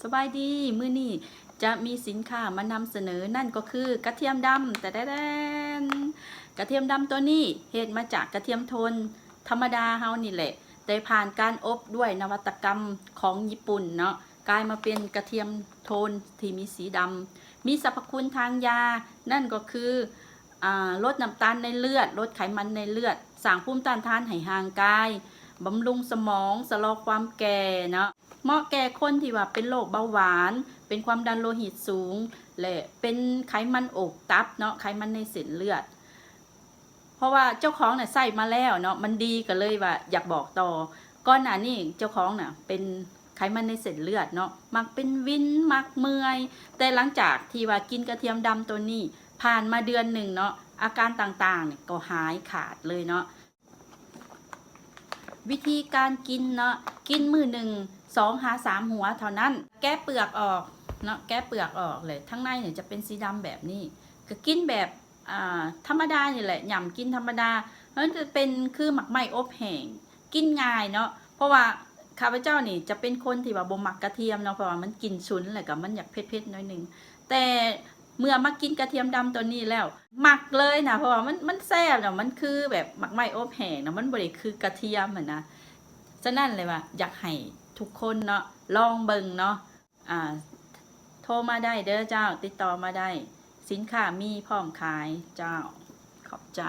ສະບາຍດີ ມື້ນີ້ຈະມີສິນຄ້າມານຳສະເໜີ ນັ້ນກໍຄືກະທຽມດຳ ແຕ່ແດນ ກະທຽມດຳຕົວນີ້ເຮັດມາຈາກກະທຽມໂທນທຳມະດາເຮົານີ້ແຫຼະ ແຕ່ຜ່ານການອົບດ້ວຍນະວັດຕະກຳຂອງຍີ່ປຸ່ນເນາະ ກາຍມາເປັນກະທຽມໂທນທີ່ມີສີດຳ ມີສັບພະຄຸນທາງຢາ ນັ້ນກໍຄື ອາ ລົດນ້ຳຕານໃນເລືອດ, ລົດໄຂມັນໃນເລືອດ, ສ້າງພູມຕ້ານທານໃຫ້ຮ່າງກາຍ, ບຳລຸງສະໝອງ, ຊະລໍຄວາມແກ່ເນາະ, ເໝາະແກ່ຄົນທີ່ວ່າເປັນໂລກເບົາຫວານ, ເປັນຄວາມດັນໂລຫິດສູງ ແລະ ເປັນໄຂມັນອົກຕັບເນາະ, ໄຂມັນໃນເສັ້ນເລືອດ. ເພາະວ່າເຈົ້າຂອງນະໃຊ້ມາແລ້ວເນາະ, ມັນດີກໍເລີຍວ່າຢາກບອກຕໍ່. ກ່ອນໜ້ານີ້ເຈົ້າຂອງນະເປັນໄຂມັນໃນເສັ້ນເລືອດເນາະ, ມັກເປັນວິນ, ມັກເມື່ອຍ, ແຕ່ຫຼັງຈາກທີ່ວ່າກິນກະທຽມດຳໂຕນີ້ ຜ່ານມາເດືອນໜຶ່ງເນາະ, ອາການຕ່າງໆນີ້ກໍຫາຍຂາດເລີຍເນາະ. ວິທີການກິນເນາະ, ກິນມື້ໜຶ່ງສອງຫາສາມຫົວເທົ່ານັ້ນ. ແກະເປືອກອອກເນາະ, ແກະເປືອກອອກເລີຍ, ທາງໃນນີ້ຈະເປັນສີດຳແບບນີ້. ກໍກິນແບບ ອ່າ ທຳມະດານີ້ແຫຼະ, ຫຍ້ຳກິນທຳມະດາ. ມັນຈະເປັນຄືໝາກໄມ້ອົບແຫ້ງ, ກິນງ່າຍເນາະ, ເພາະວ່າຂ້າພະເຈົ້ານີ້ຈະເປັນຄົນທີ່ວ່າບໍ່ມັກກະທຽມເນາະ, ເພາະວ່າມັນກິ່ນຊຸນ ແລ້ວກໍມັນຢາກເຜັດໆໜ້ອຍໜຶ່ງ. ແຕ່ເມື່ອມາກິນກະທຽມດຳຕົວນີ້ແລ້ວ ມັກເລີຍນະ, ເພາະວ່າມັນ ມັນແຊບນະ, ມັນຄືແບບໝາກໄມ້ອົບແຫ້ງນະ, ມັນບໍ່ໄດ້ຄືກະທຽມຫັ້ນນະ. ສະນັ້ນເລີຍວ່າຢາກໃຫ້ທຸກຄົນເນາະ ລອງເບິ່ງເນາະ. ອ່າ ໂທມາໄດ້ເດີເຈົ້າ, ຕິດຕໍ່ມາໄດ້, ສິນຄ້າມີພ້ອມຂາຍເຈົ້າ. ຂອບໃຈ.